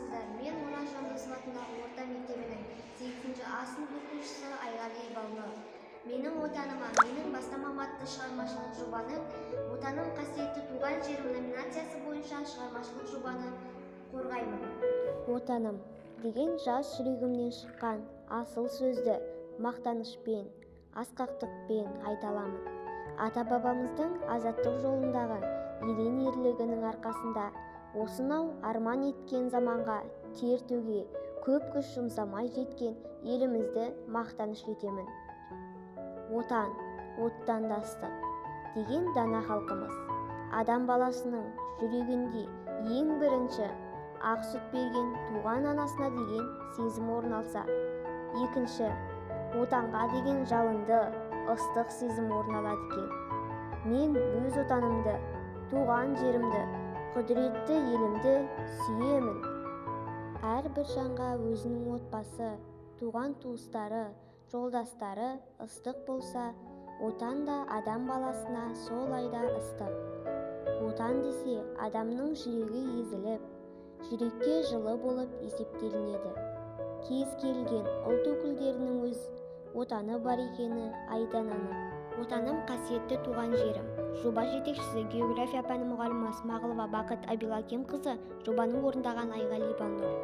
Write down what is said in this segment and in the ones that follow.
Армысыздар! Мен Ораз Жандосов атындағы орта мектебінің 8 А сынып оқушысы Айғали Балнұр. Менің отаныма, менің бастамам атты шығармашылық жобаның «Отаным қасиетті туған жерім» номинациясы бойынша шығармашылық жобаны қорғаймын. Отаным деген жас жүрегімнен шыққан асыл сөзді мақтанышпен, асқақтықпен айта аламын. Ата-бабамыздың азаттық жолындағы ерен ерлігінің арқасында осынау арман еткен заманға тер төге, көп күш жұмсамай жеткен елімізді мақтаныш етемін. Отан, оттан да ыстық деген дана халқымыз. Адам баласының жүрегінде ең бірінші ақ сүт берген туған анасына деген сезім орын алса, екінші отанға деген жалынды, ыстық сезім орын алады екен. Мен өз отанымды, туған жерімді, құдіретті елімді сүйемін. Әрбір жанға өзінің отбасы, туған туыстары, жолдастары ыстық болса, отан да адам баласына солай да ыстық. Отан десе, адамның жүрегі езіліп, жүрекке жылы болып есептелінеді. Кез келген ұлт өкілдерінің өз отаны бар екені айдан анық. Отаным қасиетті туған жерім. Жоба жетекшісі география пәні мұғалімі Смағұлова Бақыт Абилакемқызы, жобаны орындаған Айғали Балнұр.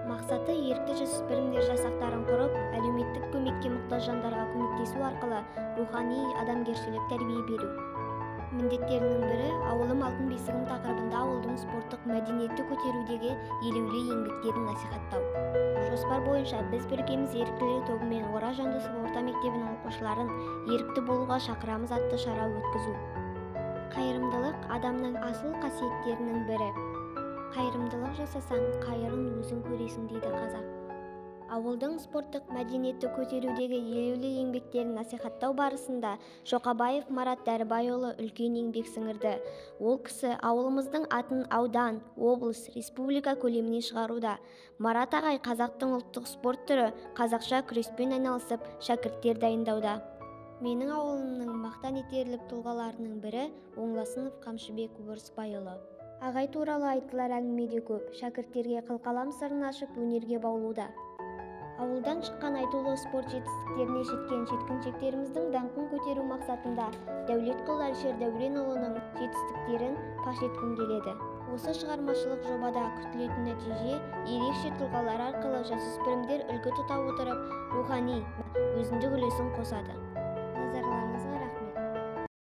Мақсаты ерікті жасөспірімдер жасақтарын құрып, әлеуметтік көмекке мұқтаж жандарға көмектесу арқылы рухани адамгершілік тәрбие беру. Міндеттерінің бірі «Ауылым алтын бесігім» тақырыбында ауылдың спорттық мәдениетті көтерудегі елеулі еңбектерін насихаттау. Жоспар бойынша «Біз біргеміз» еріктілер тобымен Ораз Жандосов орта мектебінің оқушыларын ерікті болуға шақырамыз атты шара өткізу. Қайырымдылық адамның асыл қасиеттерінің бірі. Қайырымдылық жасасаң, қайырын өзің көресің дейді қазақ. Ауылдың спорттық мәдениетті көтерудегі елеулі еңбектерін насихаттау барысында Шоқабаев Марат Дәрібайұлы үлкен еңбек сіңірді. Ол кісі ауылымыздың атын аудан, облыс, республика көлеміне шығаруда. Марат ағай қазақтың ұлттық спорт түрі қазақша күреспен айналысып, шәкірттер дайындауда. Менің ауылымның мақтан етерлік тұлғаларының бірі Оңласынов Қамшыбек Өрісбайұлы. Ағай туралы айтылар әңгіме де көп. Шәкірттерге қылқалам сырын ашып, өнерге баулуда. Ауылдан шыққан айтулы спорт жетістіктеріне жеткен жеткіншектеріміздің даңқын көтеру мақсатында Дәулетқұл Әлішер Дәуренұлының жетістіктерін паш еткім келеді. Осы шығармашылық жобада күтілетін нәтиже ерекше тұлғалар арқылы жасөспірімдер үлгі тұта отырып, рухани, өзіндік үлесін қосады.